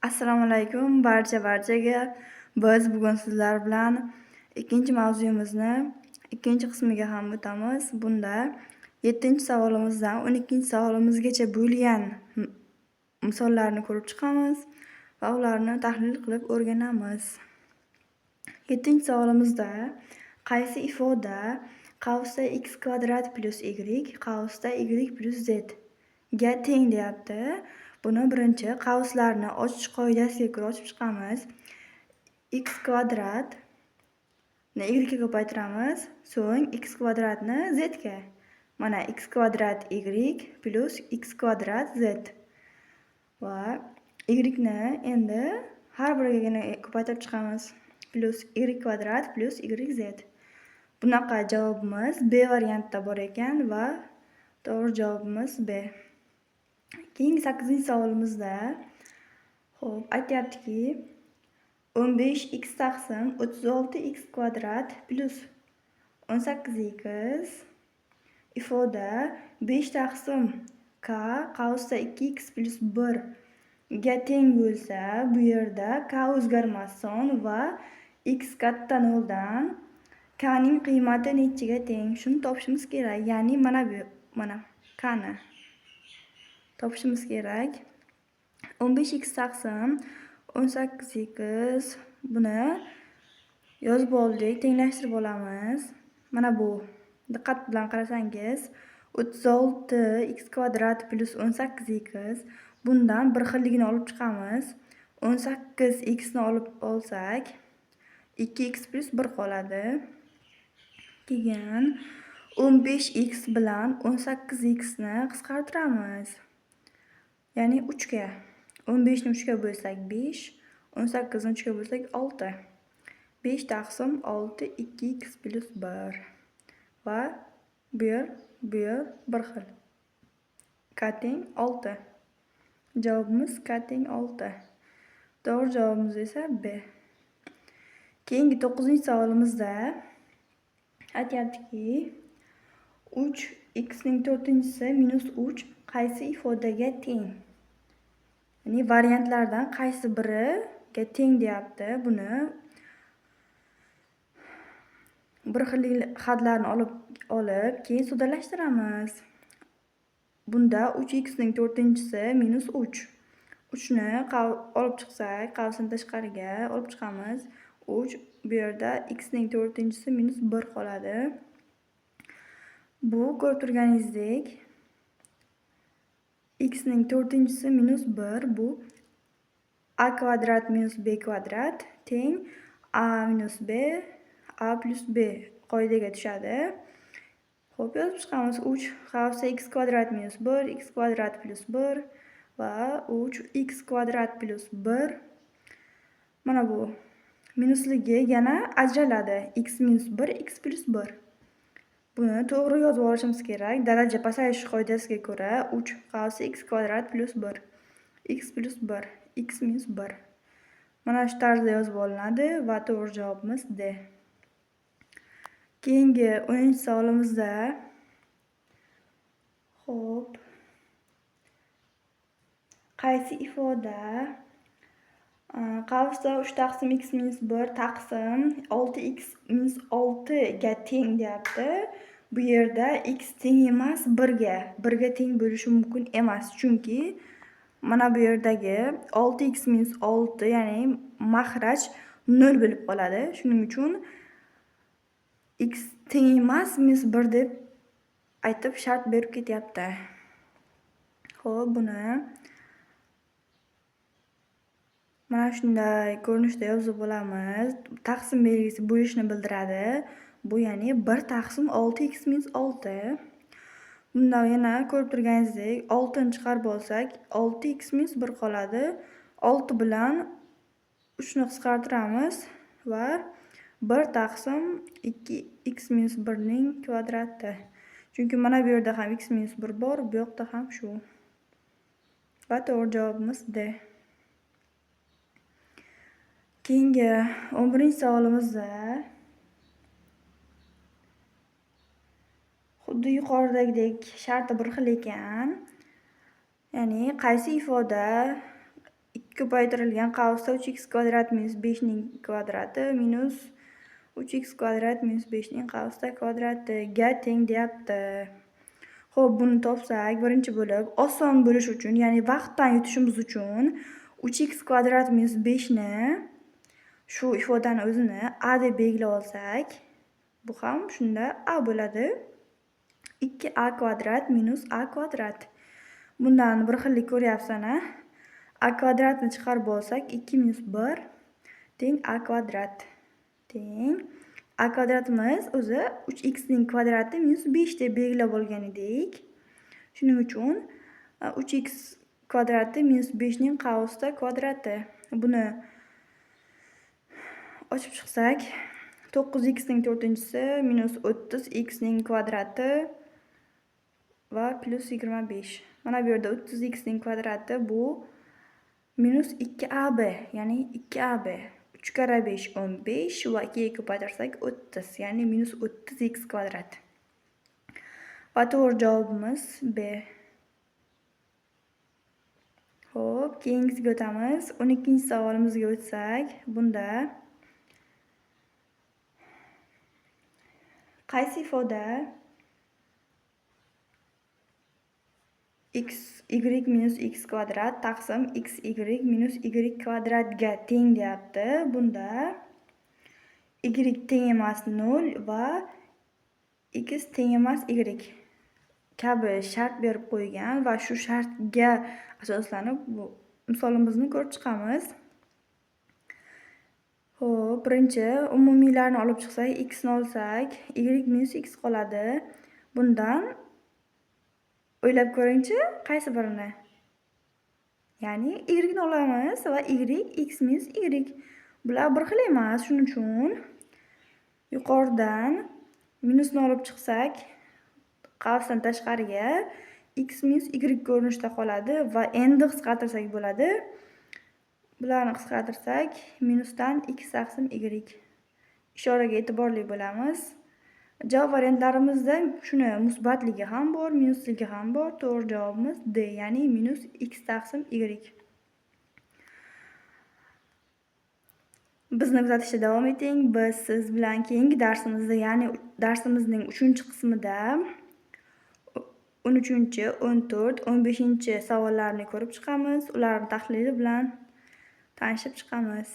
Assalomu alaykum barchaga. Biz bugun sizlar bilan ikkinchi mavzuyimizni ikkinchi qismiga ham o'tamiz. Bunda 7-savolimizdan 12-savolimizgacha bo'lgan misollarni ko'rib chiqamiz va ularni tahlil qilib o'rganamiz. 7-savolimizda qaysi ifoda qavsda x kvadrat plus y qavsda y plus z ga teng deyapti. Buni birinchi qavslarni ochish qoidasiga ko'ra ochib chiqamiz. X kvadratni y ga ko'paytiramiz, so'ng x kvadratni z ga. Mana x kvadrat y plus x kvadrat z. Va y ni endi har biriga ko'paytirib chiqamiz. Plus y kvadrat plus yz. Bunaqa javobimiz B variantida bor ekan va to'g'ri javobimiz B. Keyingi 8-savolimizda xo'p, aytyaptiki 15x taqsim 36x kvadrat plus 18x ifoda 5 taqsim k qavsda 2x plus 1 ga teng bo'lsa, bu yerda k o'zgarmas son va x katta 0 dan k ning qiymati nechiga teng? Shuni topishimiz kerak. Ya'ni mana bu, mana k ni topishimiz kerak. 15x taqsim 18x buni yozib oldik, tenglashtirib olamiz. Mana bu diqqat bilan qarasangiz 36x kvadrat plus 18x bundan bir xilligini olib chiqamiz. 18x ni olib olsak 2x plus 1 qoladi. Keyin 15x bilan 18x ni qisqartiramiz. Ya'ni 3 ga. 15 ni 3 ga bo'lsak 5, 18 ni 3 ga bo'lsak 6. 5 taqsim 6 2x plus 1 va bu yer bir xil. K teng 6. Javobimiz K teng 6. To'g'ri javobimiz esa B. Keyingi 9-savolimizda aytyaptiki 3x ning 4-chisi minus 3 qaysi ifodaga teng? Ya'ni variantlardan qaysi biriga teng deyapti. Buni bir xillik hadlarni olib keyin sodalashtiramiz. Bunda 3x ning 4-chisi minus 3. 3 ni olib chiqsak, qavsini tashqariga olib chiqamiz. 3 bu yerda x ning 4-chisi minus 1 qoladi. Bu ko'rib turganingizdek x ning 4-chisi minus 1 bu a kvadrat minus b kvadrat teng a minus b a plus b qoidaga tushadi. Xo'p, yozib chiqamiz. 3 qavsda x kvadrat minus 1 x kvadrat plus 1 va 3 x kvadrat plus 1. Mana bu minusligi yana ajraladi. X minus 1 x plus 1. Buni to'g'ri yozib olishimiz kerak. Daraja pasayish qoidasiga ko'ra 3 qavs x kvadrat plus 1 x plus 1 x minus 1. Mana shu tarzda yozib olinadi va to'g'ri javobimiz D. Keyingi 10-savolimizda xo'p, qaysi ifoda qavsda 3 taqsim x minus 1 taqsim 6x minus 6 ga teng deyapti. Bu yerda x teng emas 1 ga. 1 ga teng bo'lishi mumkin emas, chunki mana bu yerdagi 6x minus 6 ya'ni mahraj 0 bo'lib qoladi. Shuning uchun x teng emas minus 1 deb aytib shart berib ketyapti. Xo'p, buni mana shunday ko'rinishda yozib olamiz. Taqsim belgisi bo'lishni bildiradi. Bu ya'ni 1 taqsim 6x minus 6. Bundan yana ko'rib turganingizdek 6 ni chiqarib olsak 6x minus 1 qoladi. 6 bilan 3 ni qisqartiramiz va 1 taqsim 2x minus 1 ning kvadrati. Chunki mana bu yerda ham x minus 1 bor, bu yoqda ham shu. Va to'g'ri javobimiz D. Keyingi 11-savolimizda xuddi yuqoridagidek sharti bir xil ekan. Ya'ni qaysi ifoda Ko'paytirilgan qavsda 3x kvadrat minus 5 ning kvadrati minus 3x kvadrat minus 5 ning qavsda kvadratiga teng deyapti. Xo'p, buni topsak, birinchi bo'lib oson bo'lish uchun, ya'ni vaqtdan yutishimiz uchun 3x kvadrat minus 5 ni shu ifodani o'zini a deb belgilab olsak, bu ham shunda a bo'ladi. 2a kvadrat minus a kvadrat. Bundan bir xillik ko'ryapsan, a? A kvadratni chiqarib olsak, 2 minus 1 teng a kvadrat. Teng a kvadratimiz o'zi 3x ning kvadrati minus 5 deb belgilab olgan edik. Shuning uchun 3x kvadrati minus 5 ning qavsda kvadrati. Buni ochib chiqsak, 9x ning to'rtinchisi minus 30x ning kvadrati va plus 25. Mana bu yerda 30x ning kvadrati bu minus 2ab, ya'ni 2ab. 3 karra 5 15 va 2 ga ko'paytirsak 30, ya'ni minus 30x kvadrat. Va to'g'ri javobimiz B. Xo'p, keyingisiga o'tamiz. 12-savolimizga o'tsak, bunda qaysi ifoda x y minus x kvadrat taqsim x y minus y kvadratga teng deyapti. Bunda y teng emas 0 va x teng emas y kabi shart berib qo'ygan va shu shartga asoslanib bu misolimizni ko'rib chiqamiz. Xo'p, birinchi umumiylarni olib chiqsak, x ni olsak, y minus x qoladi. Bundan o'ylab ko'ringchi, qaysi birini? Ya'ni y ni olamiz va y x minus y. Bular bir xil emas, shuning uchun yuqoridan minusni olib chiqsak, qavsdan tashqariga x minus y ko'rinishda qoladi va endi qisqartirsak bo'ladi. Bularni qisqartirsak, minusdan x taqsim y. Ishoraga e'tiborli bo'lamiz. Javob variantlarimizda shuni musbatligi ham bor, minusligi ham bor. To'g'ri javobimiz D, ya'ni minus x taqsim y. Bizni kuzatishda davom eting. Biz siz bilan keyingi darsimizda, ya'ni darsimizning 3-qismida 13, 14, 15 savollarni ko'rib chiqamiz. Ularning tahlili bilan tanishib chiqamiz.